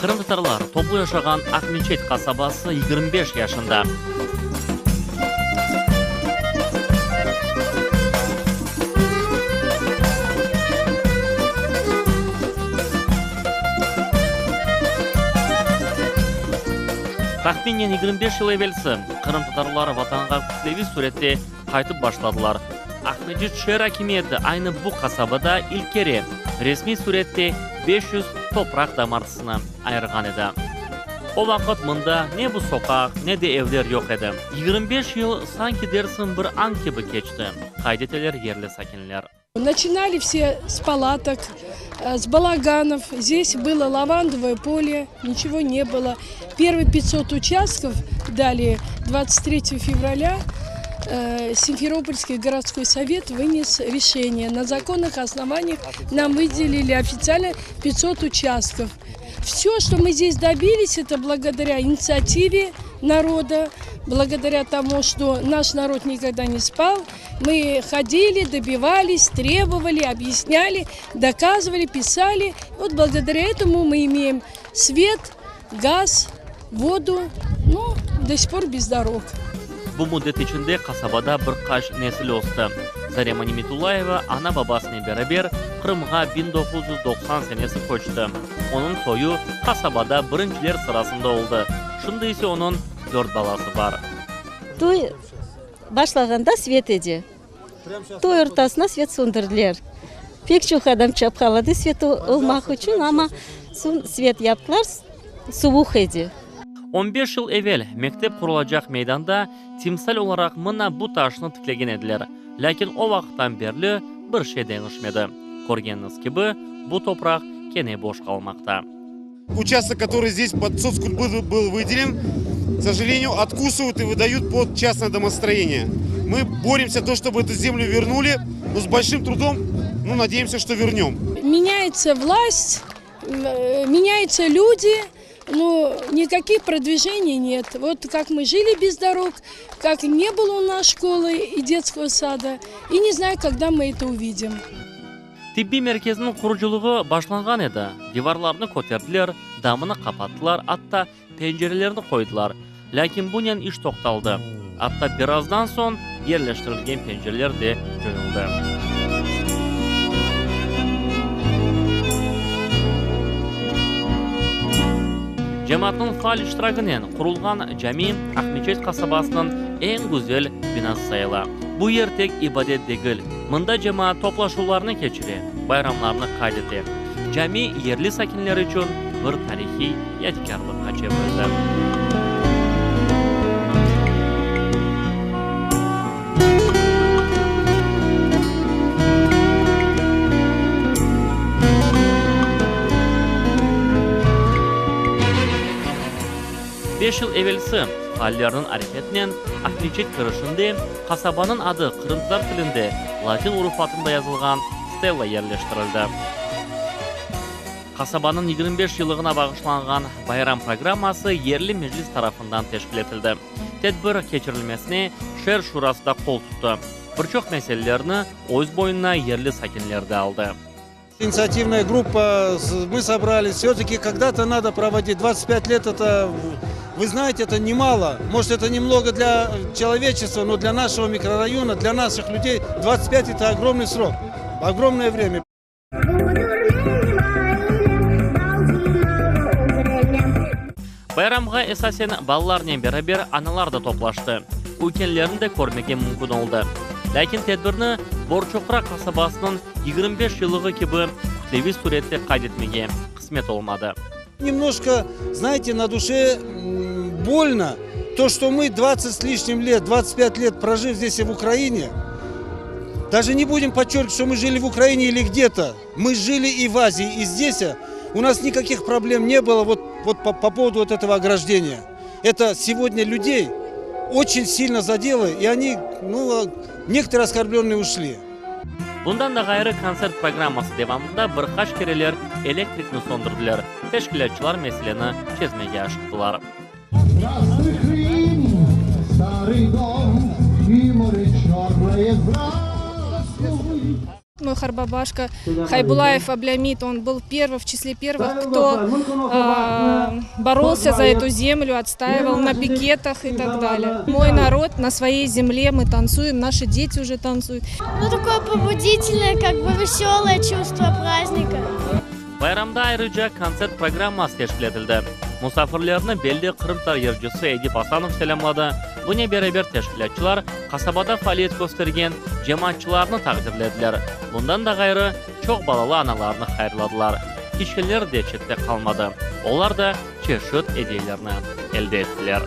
Qırımtatarlar toplu yaşağan Aqmeçet qasabası 25 yaşında. Tahminen 25 yıl evelsi qırımtatarlar vatanğa kütleviy sürette qaytıp başladılar. Aqmescit şeer akimiyeti aynı bu qasabada ilk kere resmiy sürette 500 topraq damartısını ayırğan edi. O vaqıt mında ne bu soqaq, ne de evler yoq edi. 25 yıl sanki dersiñ bir añ kibi keçti, qayd eteler yerli sakinler. Начинали все с палаток, с балаганов. Здесь было лавандовое поле, ничего не было. Первые 500 участков дали 23 февраля. Симферопольский городской совет вынес решение. На законных основаниях нам выделили официально 500 участков. Все, что мы здесь добились, это благодаря инициативе народа, благодаря тому, что наш народ никогда не спал. Мы ходили, добивались, требовали, объясняли, доказывали, писали. Вот благодаря этому мы имеем свет, газ, воду, ну, до сих пор без дорог. Bu müddet içinde qasabada bir qaç nesil östi. Zarema Nimetullayeva ana-babasınen beraber Qırımğa 1990 senesi köçti. Onıñ soyu qasabada birinciler sırasında oldı. Şimdi ise onıñ dört balası bar. Toy başlağanda svet edi. Toy ortasına svet söndürdiler. Pek çoq adam çapqaladı svet olmaq içün, amma soñ svet yaptılar, suvuq edi. On beş yıl evel mektep qurulacaq meydanda timsal olaraq mına bu taşnı tiklegen ediler. Lâkin o vaqıttan berli bir şey deñişmedi. Körgeniñiz kibi, bu topraq kene boş qalmaqta. Участок, который здесь под соцкультбыт был выделен, к сожалению, откусывают и выдают под частное домостроение. Мы боремся то, чтобы эту землю вернули, но с большим трудом, ну, надеемся, что вернем. Меняется власть, меняются люди, но никаких продвижений нет. Вот как мы жили без дорог, как не было у нас школы и детского сада, и не знаю, когда мы это увидим. Tibbiy merkezniñ qurucılığı başlanğan edi, divarlarnı köterdiler, damını qapattılar, atta pencerelerni qoydılar. Lâkin bunen iş toqtaldı. Atta birazdan soñ yerleştirilgen pencereler de coyuldı. Cemaatnıñ faal iştiragınen qurulğan cami Aqmeçet qasabasınıñ eñ güzel binası sayıla. Bu yer tek ibadet degil, mında cemaat toplaşuvlarnı keçire, bayramlarnı qayd ete. Cami yerli sakinler içün bir tarihiy yadikârlıqqa çevirildi. Beş yıl evelsi faallerniñ areketinen Aqmeçet kirişinde qasabanıñ adı qırımtatar tilinde latin urufatında yazılğan stella yerleştirildi. Qasabanıñ 25 yıllığına bağışlanğan bayram programması yerli meclis tarafından teşkil etildi. Tedbir keçirilmesine şeer şurası da qol tuttı. Bir çoq meselelerni öz boynuna yerli sakinler de aldı. Инициативная группа, мы собрались. Все-таки когда-то надо проводить. 25 лет это, вы знаете, это немало. Может, это немного для человечества, но для нашего микрорайона, для наших людей 25 это огромный срок, огромное время. Bayramğa esasen balalarnen beraber analar da toplaştı, üykenlerni de körmege mümkün oldı. Lâkin tedbirni Borçoqraq qasabasınıñ 25 yıllığı kibi kütleviy sürette qayd etmege qısmet olmadı. Немножко, знаете, на душе больно, то, что мы 20 с лишним лет, 25 лет прожив здесь в Украине, даже не будем подчеркивать, что мы жили в Украине или где-то. Мы жили и в Азии, и здесь. У нас никаких проблем не было вот, вот по, по поводу вот этого ограждения. Это сегодня людей очень сильно задело, и они, ну, некоторые оскорбленные ушли. Bundan da ğayrı, kontsert programması devamında bir qaç kereler elektrikni söndürdiler, teşkilâtçılar meseleni çezmege aşıqtılar. Moy qarbabaşka Haybulayev Ablâmit, on byl pervıy, v çisle pervıh, kto borolsâ za etu zemlю, otstaival na piketah i tak dalее. Moy narod na svoyey zemle, mı tantsuyem, naşı deti uje tantsuyut. Nu, takoye pobuditelnoye, kak bı veseloye çuvstvo prazdnika. Bayramda ayrıca kontsert programması teşkil etildi. Musafirlerni belli qırımtatar yırcısı Edip Asanov selâmladı. Bunen beraber teşkilâtçılar qasabada faaliyet köstergen cemaatçılarnı taqdirlediler. Bundan da ğayrı, çoq balalı analarnı hayırladılar. Kiçkenler de çette qalmadı, olar da çeşit ediyelerni elde ettiler.